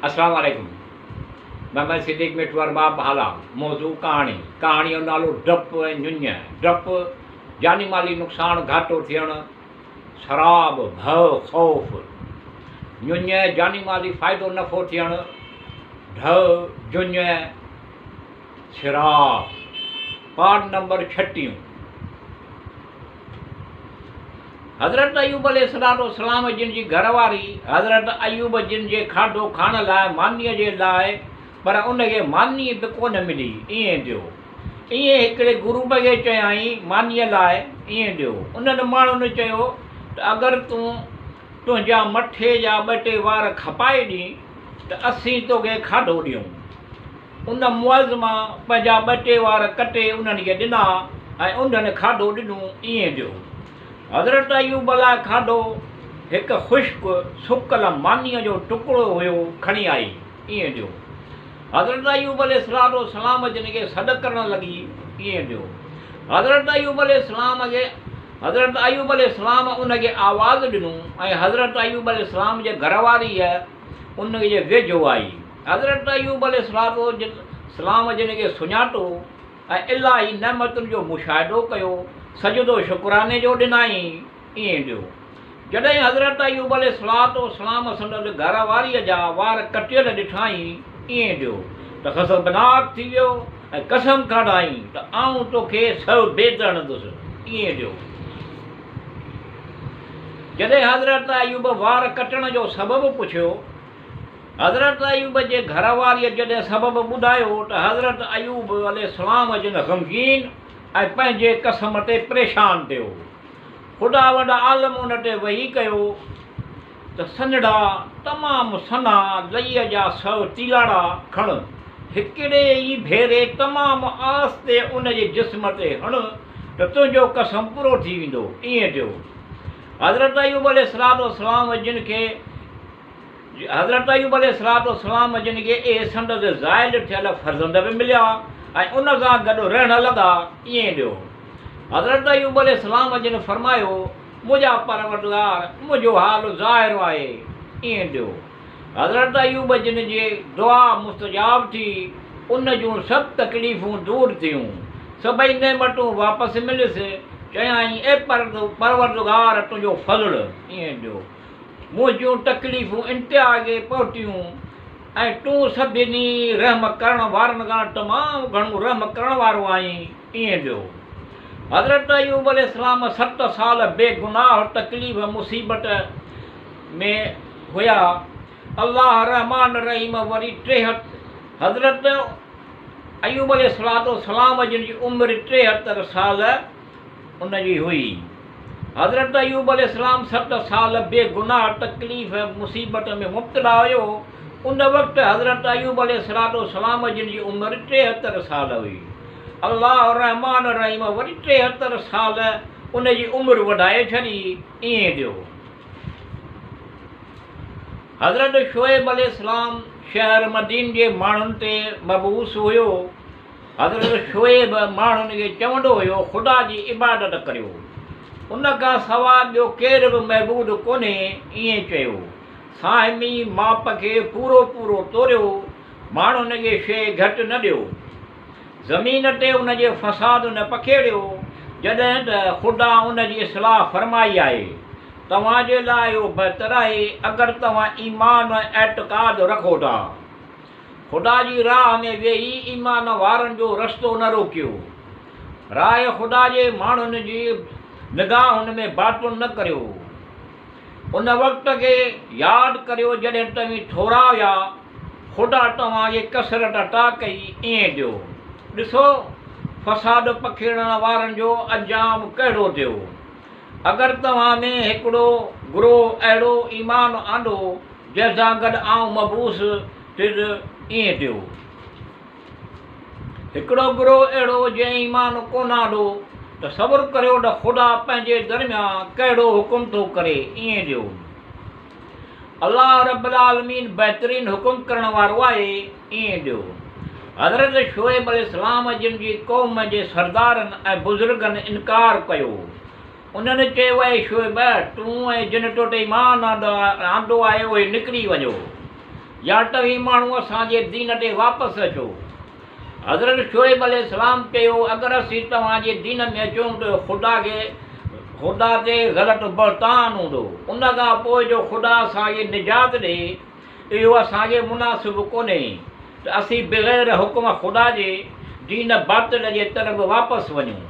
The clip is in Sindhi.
السلام عليڪم محمد صديق مٺو ارباب هالا موضوع ڪهاڻي ڪهاڻي جو نالو ڊپ ۽ ڃڃ ڊپ جاني مالي نقصان گهاٽو ٿيڻ سراب ڀؤ خوف ڃڃ جاني مالي فائدو نفعو ٿيڻ ڍء جڃ سراب پارٽ نمبر ڇٽيهون. حضرت ايوب عليه الصلوة والسلام جن جي گهر واري حضرت ايوب جن جي کاڌو کائڻ لاء مانيء جي لاء پر ان کي ماني به ڪونه ملي ائين ٿيو. ائين هڪڙي گروپ کي چيائين مانيء لاء ائين ٿيو. انهن ماڻهن چيو ته اگر تون تنهنجا مٿي جا ٻه ٽي وار کپائي ڏين ته اسين توکي کاڌو ڏيون. ان معظمه پنهنجا ٻه ٽي وار ڪٽي انهن کي ڏنا ۽ انهن کاڌو ڏنو ائين جو حضرت ايوب لاء کاڌو هڪ خشڪ سڪل مانيء جو ٽڪڙو هيو کڻي آئي ائين جو حضرت ايوب عليه الصلوة والسلام جن کي سڏ ڪرڻ لڳي ائين جو حضرت ايوب عليه السلام کي حضرت ايوب عليه السلام ان کي آواز ڏنو ۽ حضرت ايوب عليه السلام جي گهر واريء ان جي ويجهو آئي. حضرت ايوب عليه السلام جن کي سڃاتو ۽ الاهي نعمتن جو مشاهدو ڪيو، سجدو شڪراني جو ڏنائين، ائين ڏيو. جڏهن حضرت ايوب عليه السلام سندس گهر واريء جا وار ڪٽيل ڏٺائين، ائين ڏيو ته غضبناڪ ٿي ويو ۽ قسم کاڌائين ته آئون توکي سو بيد هڻندس، ائين ڏيو. جڏهن حضرت ايوب وار ڪٽڻ جو سبب پڇيو، حضرت ايوب جي گهر واريء جڏهن سبب ٻڌايو ته حضرت ايوب عليه السلام جن غمگين ۽ پنهنجي قسم تي پريشان ٿيو. خداوند عالم ان تي وحي ڪيو ته سنهڙا، تمام سنها، لئيء جا سو تيلاڙا کڻ، هڪڙي ئي ڀيري تمام آهستي ان جي جسم تي هڻ ته تنهنجو قسم پورو ٿي ويندو. ائين ٿيو. حضرت ايوب عليه السلام جن کي حضرت ايوب عليه الصلوة والسلام جن کي اهي سندس زائل ٿيل فرزند به مليا ۽ ان سان گڏ رهڻ لڳا، ائين ڏيو. حضرت ايوب عليه السلام جن فرمايو، منهنجا پروردگار! منهنجو حال ظاهر آهي، ائين ڏيو. حضرت ايوب جن جي دعا مستجاب ٿي، ان جون سڀ تڪليفون دور ٿيون، سڀئي نعمتون واپس مليس، چيائين، اي پروردگار! تنهنجو فضل، ائين ڏيو. منهنجون تڪليفون انتها کي پهتيون ۽ تون سڀني رحم ڪرڻ وارن کان تمام گهڻو رحم ڪرڻ وارو آهين. ائين ڏيو. حضرت ايوب عليه السلام ست سال بي گناهه تڪليف مصيبت ۾ هيا. الله الرحمٰن الرحيم وري ٽيهت حضرت ايوب عليه السلام جن جي عمر 73 سال ان جي هئي. حضرت ايوب عليه السلام ست سال بي گناهه تڪليف ۽ مصيبت ۾ مبتلا هيو. ان وقت حضرت ايوب عليه السلام جن جي عمر 73 سال هئي. الله الرحمٰن الرحيم وري 73 سال ان جي عمر وڌائي ڇڏي. ائين ڏيو. حضرت شعيب عليه السلام شهر مدين جي ماڻهن تي مبعوث هيو. حضرت شعيب ماڻهن کي چوندو هيو، خدا جي عبادت ڪريو، ان کان سواء ٻيو ڪير به معبود ڪونهي، ائين چيو. ساهمي ماپ کي پورو پورو توريو، ماڻهن کي شيء گهٽ نه ڏيو. زمين تي ان جي فساد نه پکيڙيو، جڏهن ته خدا ان جي اصلاح فرمائي آهي. توهان جي لاء اهو بهتر آهي، اگر توهان ايمان ۽ اعتقاد رکو ٿا. خدا جي راهه ۾ ويهي ايمان وارن جو رستو نه روڪيو. راهه خدا جي ماڻهن جي نگاهن ۾ باطل نه ڪريو. ان وقت کي ياد ڪريو جڏهن توهين ٿورا هيا، خدا توهان کي ڪثرت عطا ڪئي، ائين ڏيو. ڏسو، فساد پکيڙڻ وارن جو انجام ڪهڙو ٿيو. اگر توهان ۾ هڪڙو گروهه اهڙو ايمان آندو، جنهن سان گڏ آئون مبعوث ٿيس، ائين ٿيو. هڪڙو گروهه اهڙو جنهن ايمان ڪونه آندو، ته صبر ڪريو ته خدا پنهنجي درميان ڪهڙو حڪم ٿو ڪري، ائين ٿيو. الله رب العالمين بهترين حڪم ڪرڻ وارو آهي، ائين ٿيو. حضرت شعيب عليه السلام جن جي قوم جي سردارن ۽ بزرگن انڪار ڪيو. انهن چيو، اي شعيب! تون ۽ جن تو تي ايمان آندو آهي اهي نڪري وڃو. يا توهين ماڻهو اسان جي دين تي واپس اچو. حضرت شعيب عليه السلام چيو، اگر اسين توهان جي دين ۾ اچون ته خدا کي خدا تي غلط بهتان هوندو، ان کان پوء جو خدا اسان کي نجات ڏئي، اهو اسان کي مناسب ڪونهي ته اسين بغير حڪم خدا جي دين باطل جي طرف واپس وڃون.